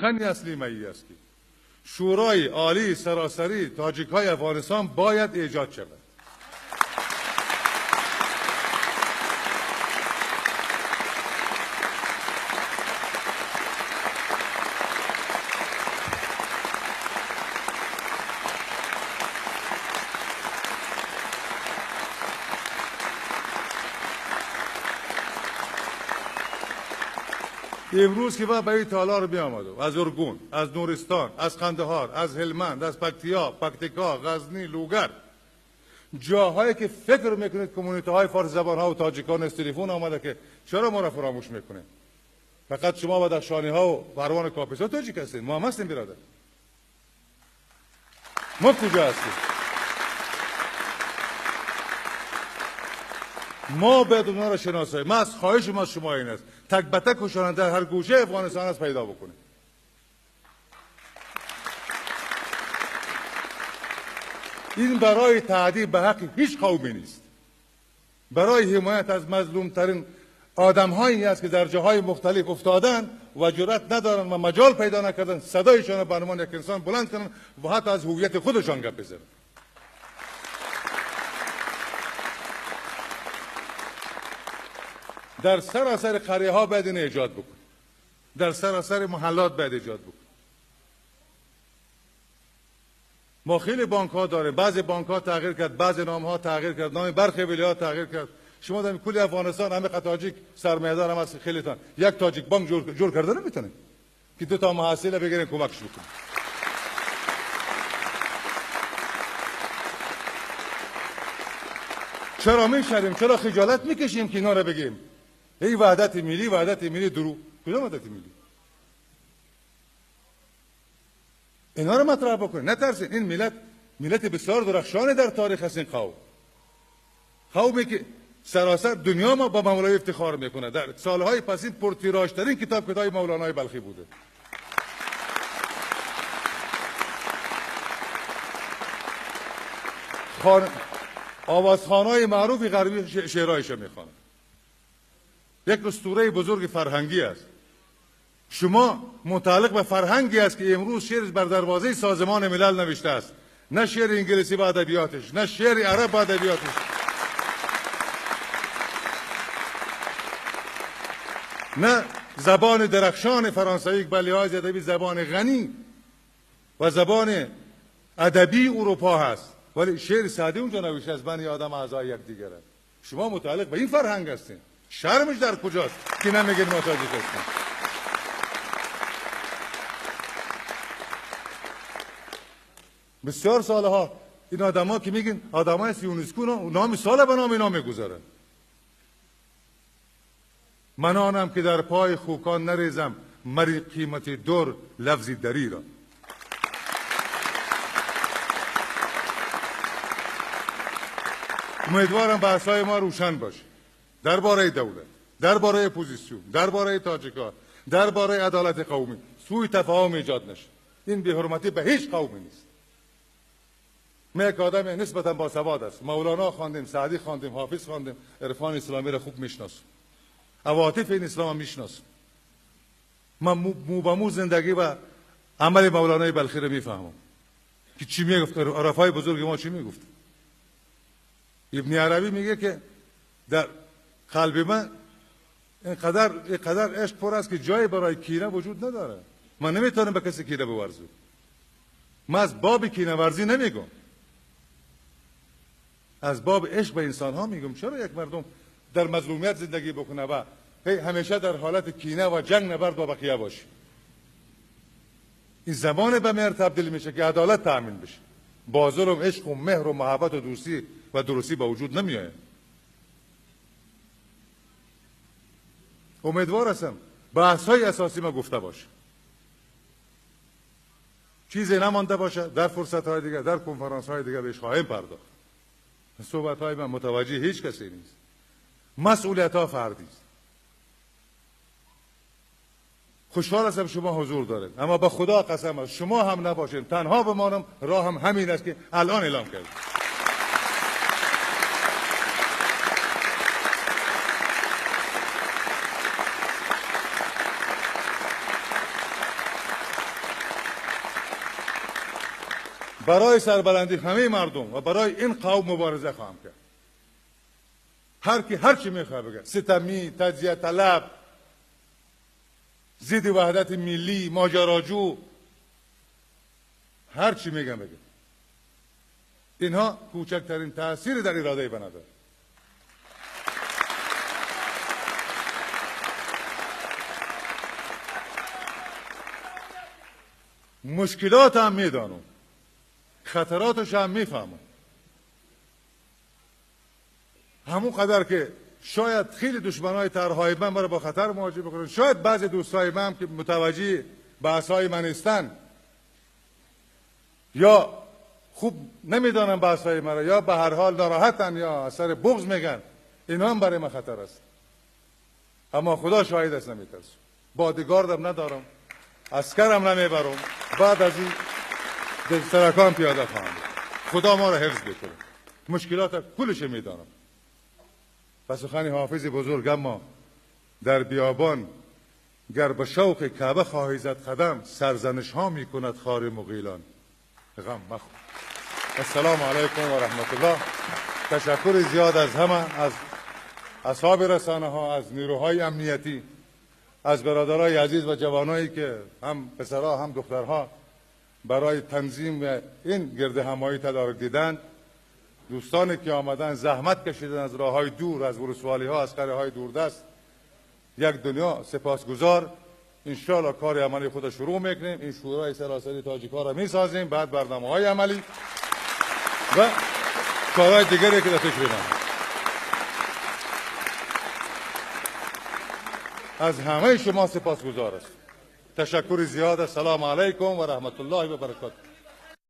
سخن اصلی ما است که شورای عالی سراسری تاجیک های افغانستان باید ایجاد شود. امروز که به این تالار بیامدم، از ارگون، از نورستان، از قندهار، از هلمند، از پکتیا، پکتیکا، غزنی، لوگر، جاهایی که فکر میکنید community های فارس زبان ها و تاجیکان از تلفن آمده که چرا ما را فراموش میکنید؟ فقط شما بدخشانی ها و پروان کاپیسا تاجیک هستید، ما هم هستیم برادر. ما کجا هستیم؟ ما باید اونها را شناسایی. ما از خواهش ما از شما این است تک به تک کشانه در هر گوشه افغانستان است پیدا بکنیم. این برای تعدی به حق هیچ قومی نیست، برای حمایت از مظلوم ترین آدم هایی است که در جاهای مختلف افتادن و جرأت ندارن و مجال پیدا نکردن صدایشان را به عنوان یک انسان بلند کنن و حتی از هویت خودشان گپ بزنن. در سراسر قریه ها باید این ایجاد بکن، در سراسر محلات باید ایجاد بکن. ما خیلی بانک ها داریم، بعضی بانک ها تغییر کرد، بعضی نام ها تغییر کرد، نام برخی ولایات تغییر کرد. شما در کل افغانستان همه تاجیک سرمایه‌دار هم هست، خیلی تان یک تاجیک بانک جور کرده نمیتونه که دو تا محصول بگیرن کمکش بکنه. چرا میشریم؟ چرا خجالت میکشیم که اینا رو بگیم؟ ای وحدت ملی، وحدت ملی درو، کدام وحدت ملی؟ اینا رو مطرح بکنید، نترسین. این ملت ملت بسیار درخشان در تاریخ هست. این قومی که سراسر دنیا ما با مولای افتخار میکنه. در سالهای پسین پرتیراژترین کتاب کتاب مولانای بلخی بوده. آوازخوانای معروف غربی شعرهایش میخوانند. یک اسطوره بزرگ فرهنگی است. شما متعلق به فرهنگی است که امروز شعر بر دروازه سازمان ملل نوشته است، نه شعر انگلیسی با ادبیاتش، نه شعر عرب با ادبیاتش. نه زبان درخشان فرانسوی که به لحاظ ادبی زبان غنی و زبان ادبی اروپا هست، ولی شعر سعدی اونجا نوشته از بنی آدم اعضای یکدیگر است. شما متعلق به این فرهنگ هستین. شرمش در کجاست که نمیگید ما تاجیک هستیم؟ بسیار سالها این آدما که میگین آدمای یونسکو نام سال به نام اینا میگذارن. من آنم که در پای خوکان نریزم مری قیمت دور لفظی دری را. امیدوارم بحث‌های ما روشن باشه درباره دولت، درباره اپوزیسیون، درباره تاجیکان، درباره عدالت قومی. سوء تفاهم ایجاد نشه. این بی‌حرمتی به هیچ قومی نیست. من یک آدم نسبتا باسواد است. مولانا خواندیم، سعدی خواندیم، حافظ خواندیم، عرفان اسلامی را خوب میشناسم، عواطف این اسلام هم میشناسم. من مو به مو زندگی و عمل مولانای بلخی را میفهمم که چی میگفت. عرفای بزرگ ما چی میگفت. ابن عربی میگه که در قلب من اینقدر عشق پر است که جای برای کینه وجود نداره. من نمیتونم به کسی کینه بورزم. من از باب کینه ورزی نمیگم، از باب عشق به انسان ها میگم. چرا یک مردم در مظلومیت زندگی بکنه و همیشه در حالت کینه و جنگ نبرد با بقیه باشه؟ این زمان به مهر تبدیل میشه که عدالت تأمین بشه. با ظلم عشق و مهر و محبت و دوستی و درستی به وجود نمیآید. امیدوار هستم بحث های اساسی ما گفته باشه، چیزی نمانده باشه. در فرصت های دیگه، در کنفرانس های دیگه بهش خواهیم پرداخت. صحبت های من متوجه هیچ کسی نیست. مسئولیت ها فردی است. خوشحال هستم شما حضور دارید، اما با خدا قسم است شما هم نباشید تنها بمانم، راه هم همین است که الان اعلام کردم. برای سربلندی همه مردم و برای این قوم مبارزه خواهم کرد. هر کی هر چی میخواد بگه، ستمی، تجزیه طلب، ضد وحدت ملی، ماجراجو، هر چی میگم بگه، اینها کوچکترین تاثیر در اراده من نداره. مشکلات هم میدانم، خطراتش هم میفهمم. همون قدر که شاید خیلی دشمنای طرحهای من مرا با خطر مواجه بکنن، شاید بعضی دوستای من که متوجه بحث‌های من نیستن یا خوب نمیدانن بحث‌های مرا، یا به هر حال ناراحتن یا اثر بغض میگن، اینا هم برای من خطر است. اما خدا شاهد است نمیترسم، بادیگاردم ندارم، عسکرم نمیبرم، بعد از این سرکان پیاده خواهم. خدا ما را حفظ بکنه. مشکلات کلش میدانم. و سخن حافظ بزرگ، اما در بیابان گر به شوق کعبه خواهی زد قدم، سرزنش ها میکند خار مغیلان، غم مخور. السلام علیکم و رحمت الله. تشکر زیاد از همه، از اصحاب رسانه ها، از نیروهای امنیتی، از برادرای عزیز و جوانایی که هم پسرها هم دخترها برای تنظیم این گرد همایی تدارک دیدند، دوستانی که آمدن زحمت کشیدن از راه‌های دور، از ولسوالی‌ها، از قریه‌های دوردست، یک دنیا سپاسگزار. انشاءالله کار عملی خود شروع میکنیم، این شورای سراسری تاجیک‌ها را میسازیم، بعد برنامه‌های عملی و کارهای دیگری که در پیش رو. از همه شما سپاسگزار است. تشکر زیاد. السلام علیکم و رحمت الله و برکاته.